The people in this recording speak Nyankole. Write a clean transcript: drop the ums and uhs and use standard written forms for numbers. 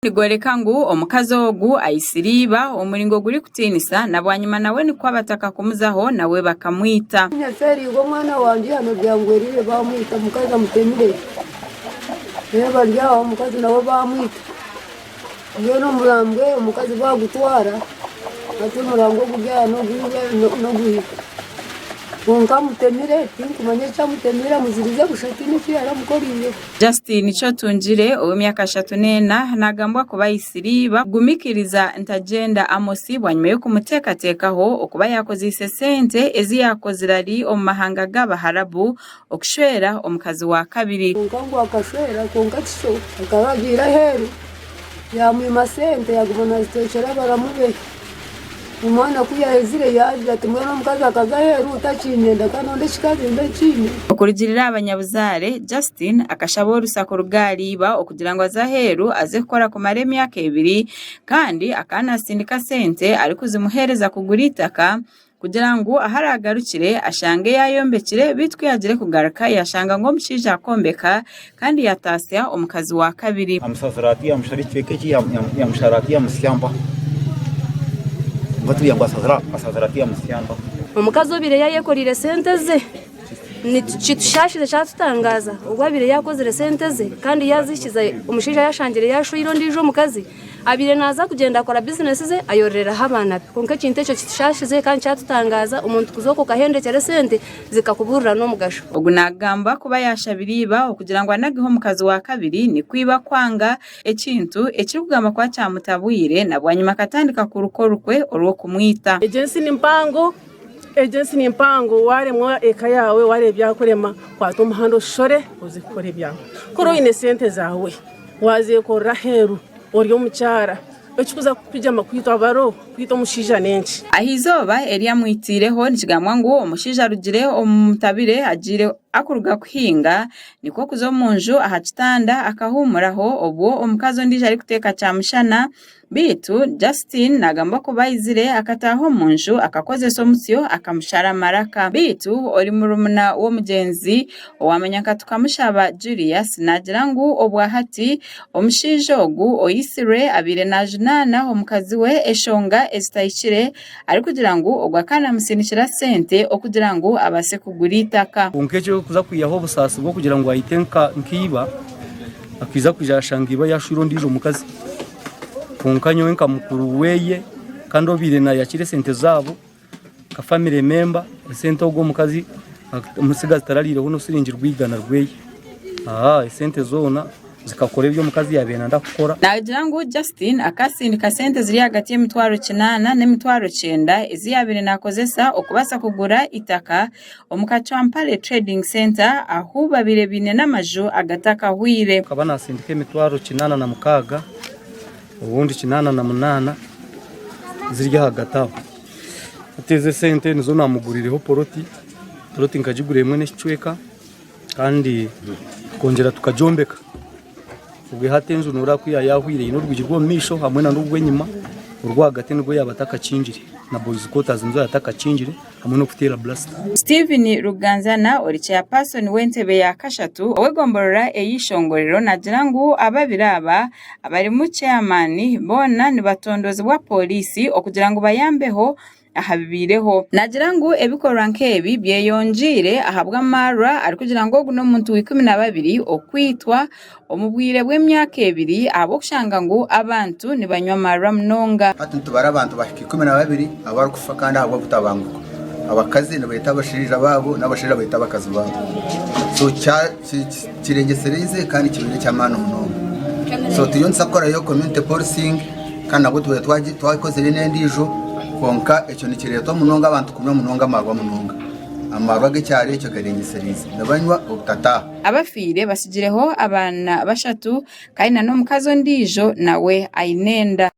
Nigworeka ngu omukazi ogu aitsire iba omu muringo gurikutiinisa na bwanyima nawe nikwo abataka kumuzaho nawe bakamwita. Nafeereirwe omwana wangye eihano ryangwereire baamwita omukazi amutemire reero bari aho omukazi nawe baamwita mbwenu omurambo omukazi baagutwara hati omurambo oguri aha n'ogwaitu kwonka amutemire tinkumanya eki amutemire amuzirize busha tihaine eki yaramukoreire. Justine Kyotungire ow'emyaka 34 nagambwa kuba aitsire iba Gumikiriza Ntagyenda Amos bwanyima y'okumuteekateekaho okuba yaakozeise sente ezi yaakozire ari omu mahanga g'Abaharabu okushwera omukazi wa kabiri. Kwonka ngu akashwera kwonka tikyo akaba agiire aheeru yaamwima sente yaaguma naaziteekyera abaramu be. Omwana ku yaahezire yaagira ati mbwenu omukazi akaza aheeru takiinyenda kandi ondi ekikazi mbe nkiine. Okurugiirira aha banyabuzaare, Justine akashaba orusa kuruga ahari iba okugira ngu aze aheeru aze kukora kumara emyaka ebiri kandi akaba naasindika sente arikuzimuheereza kugura eitaka kugira ngu ahu araagarukire ashange yaayombekire beitu ku yaagire kugaruka yaashanga ngu omushaija akombeka kandi yaataasya omukazi wa kabiri. Amusazire ati, yamushara ekicweka eki, yamushara ati, yamusyamba. Asazire ati, yamusyamba. Omukazi obaire yaayekoreire sente ze kitushaashize kyatutangaaza obu abaire yaakozire sente ze kandi yaazihikiza omushaija yaashangire yaashweire ondiijo omukazi. Abaire naaza kugyenda akora bizinesi ze ayororeraho abaana be. Kwonka ekintu ekyo kitushaashize kandi kyatutangaaza omuntu kuza okwo okahendekyera esente zikakuburira n'omugasho. Ogu naagambwa kuba yaashabire iba okugira ngu anageho omukazi wa kabiri nikwo iba kwanga ekintu ekirikugambwa kuba kyamutabwire na bwanyima akatandika kuruka orukwe orw'okumwita. Egi ensi ni mpango, egi ensi ni mpango waremwa eka yaawe wareeba ebyakurema kwata omuhanda oshoshore oze kukora ebyawe. Kuri oine sente zaawe. Waazeekorera aheeru ori omukyara, ekikuza kukugyema kwitwa baro, kwita omushaija n'enki? Aha izooba eri amwitiireho nikigambwa ngu omushaija arugire omu mutabire agiire akuruga kuhinga nikwo kuza omu nju aha kitanda akahuumuraho obwo omukazi ondiijo arikuteeka kyamushana Beitu Justine nagambwa kuba aizire akataaha omu nju akakozesa omusyo akamushara amaraka. Beitu ori murumuna w'omugyenzi owamanya nka Tukamushaba Julius naagira ngu obwahati omushaija ogu oitsirwe abaire najunaana omukazi we eshonga ezitahikire arikugira ngu ogu akaba namusindikira sente okugira ngu abaase kugura eitaka. Kwonka ekirikuza kwihaho obusaasi bw'okugira ngu aite nk'iba, akaija kwija yashanga iba yashwire ondiijo mukazi. Kwonka nyowe nka mukuru weye kandi obaire nayakira esente zaabo nka family member, esente ogwo omukazi omutsigazi tarariireho n'osiringi rw'eigana rweye. Esente zoona zikakora ebi omukazi yaabaire nayenda kukora. Naagira ngu Justine akasindika sente ziri ahagati y'emitwaro kinaana n'emitwaro kyenda ezi yaabaire naakozesa okubaasa kugura eitaka omu Kacwampare Trading Centre ahu babaire baine n'amaju agatakahwire. Akaba naasindika emitwaro 86 obundi 88 ziri ahagati aho. Hati ezo esente nizo naamuguriireho poloti, poloti nkagigura emwe n'ekicweka kandi tukongyera tukagyombeka. Obwe hati enju noreeba ku yaahwire eine orwigi rw'omu maisho hamwe nana orw'enyima, orw'ahagati nirwo yaaba atakakingire na boys quarters nizo yaaba atakakingire hamwe n'okuteera pulasita. Stephen Ruganzana ori chairperson w'entebe ya kashatu ow'egomborora ey'eishongorero nagira ngu ababiri aba abarimu chairman boona nibatondozibwa pooriisi okugira ngu bayambeho aha bibaireho. Naagira ngu ebikorwa nk'ebi byeyongyeire ahabw'amaarwa arikugira ngu ogu n'omuntu wa 12 okwitwa omu bwire bw'emyaka ebiri ahabw'okushanga ngu abantu nibanywa amaarwa munonga. Hati nitubara abantu bahika 12 abarikufa kandi ahabw'obutabanguko. Abakazi nibaita abashaija baabo n'abashaija baita abakazi baabo. So kirengyesereize kandi kibaire eky'amaani munonga. So turiyo nituza kukorayo community policing kandi nabwo tubaire twakozire n'endiijo kwonka ekyo nikireetwa munonga abantu kunywa munonga amaarwa munonga. Amaarwa ag'ekyaro ekyo garengyesereize nibanywa obutataaha. Abafiire batsigireho abaana bashatu kandi n'omukazi ondiijo nawe aine enda.